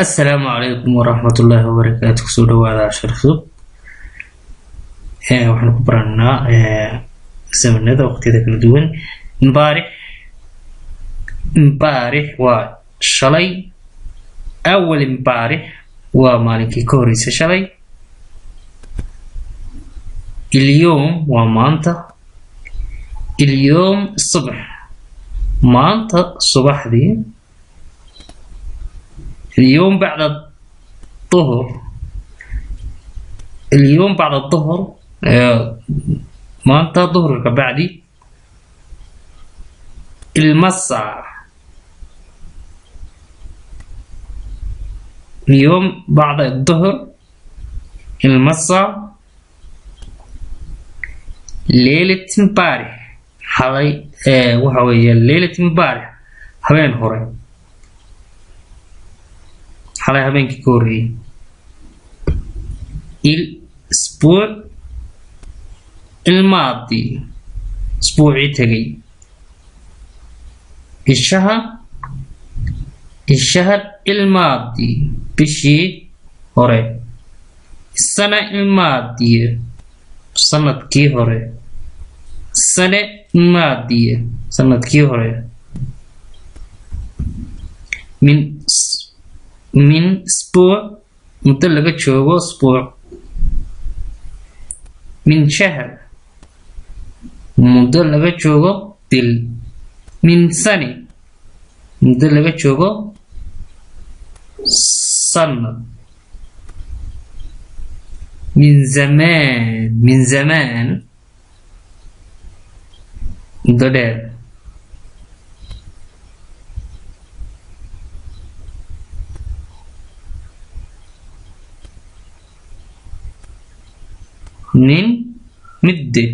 Asalaamu calaykum waraxmatullaahi wabarakaatu. Kusoo dhawaada cashar cusub. Waxaan ku baranaa zamanada, waqtiyada kala duwan. امبارح، امبارح waa shalay. أول امبارح waa maalinkii ka horreysay shalay. اليوم waa maanta. اليوم الصبح maanta subaxdii. اليوم بعد الظهر، اليوم بعد الظهر maanta duhurka kabacdi. المساء، اليوم بعد الظهر، المساء. ليلة امبارح xalay, waxa weeye ليلة امبارح habeen hore, xalay habeenkii ka horreeyay. الأسبوع الماضي isbuucii tegay. الشهر، الشهر الماضي bishii hore. السنة الماضية sanadkii hore. سنة ماضية sanadkii hore. من أسبوع muddo laga joogo usbuuc. من شهر muddo laga joogo bil. من سنة muddo laga joogo sanad. من زمان، من زمان muddo dheer. من مدة،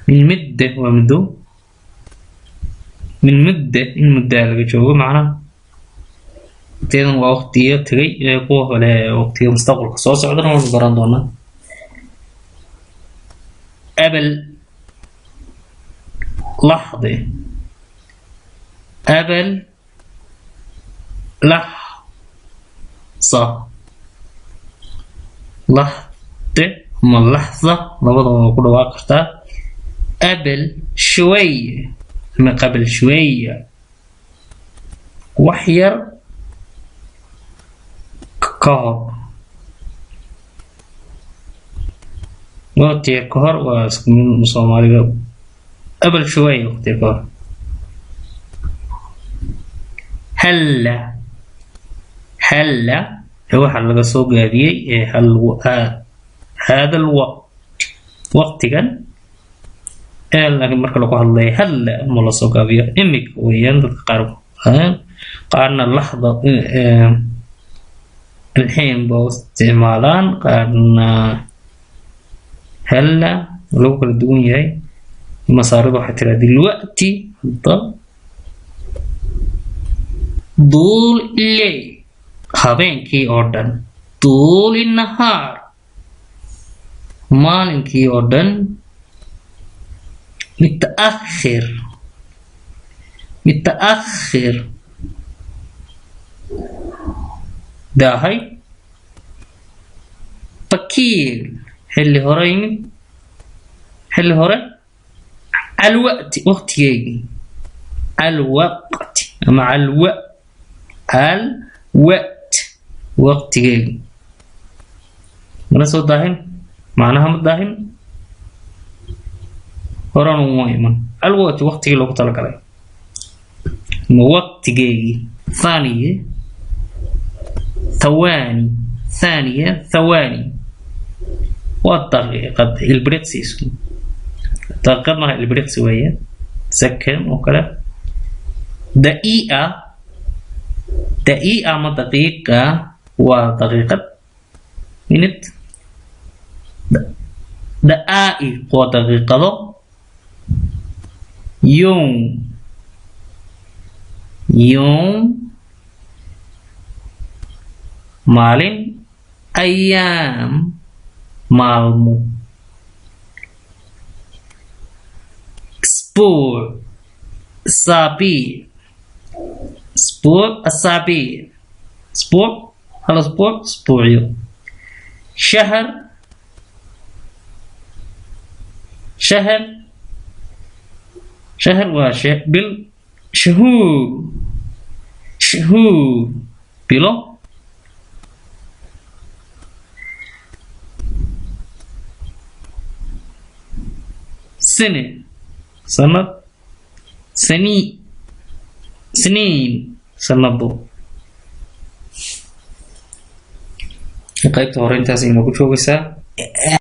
من مدة waa muddo. من مدة in muddaa laga joogo. Macnaha waqtiyadan waa waqtiyo tegay ee kuwa hore waqtiyo mustaqbalka soo socdana waanu baran doonaa. قبل لحظة، قبل لحظة، لحظة ama لحظة labadaba waa ku dhawaaqi kartaa. قبل شوية ama قبل شوية wax yar ka hor, waqtiga ka hor waa isku mid Soomaaliga. قبل شوية waqtiga ka hor. هلا، هلا waxaa laga soo gaabiyey ee hal هذا الوقت waqtigan, laakiin marka lagu hadlayo هلا ma la soo gaabiyo, imika weeyaan. Dadka qaar qaarna لحظة الحين ba u isticmaalaan, qaarna هلا, lagu kala duwan yahay. Masaaridu waxay tiraa دلوقتي hadda. طول الليل habeenkii oo dhan. طول النهار maalinkii oo dhan. متأخر، متأخر daahay. بكير xilli hore yimid, xilli hore. الوقت waqtigeygii. الوقت ama الوقت waqtigeygii mana soo daahin, macnaha ma daahin, horena uma iman. الوقت waqtigii loogu talagalay ama waqtigeygii. ثانية، ثواني، ثانية، ثواني waa daqiiqad, ilbiriqsi isku daqiiqad maaha, ilbiriqsi weeye, second oo kale. دقيقة، دقيقة ama daqiiqa waa daqiiqad, minute. دقائق waa daqiiqado. يوم، يوم maalin. أيام maalmo. أسبوع، أسابيع، أسبوع، أسابيع. Isbuuc, hal asbuuc, isbuucyo. Shahar, shahar, shahar waa bil. Shuhuur, shuhuur, bilo. Sine, sanad. Sani, siniin, sanado. Qaybta hore intaas inoogu joogaysaa.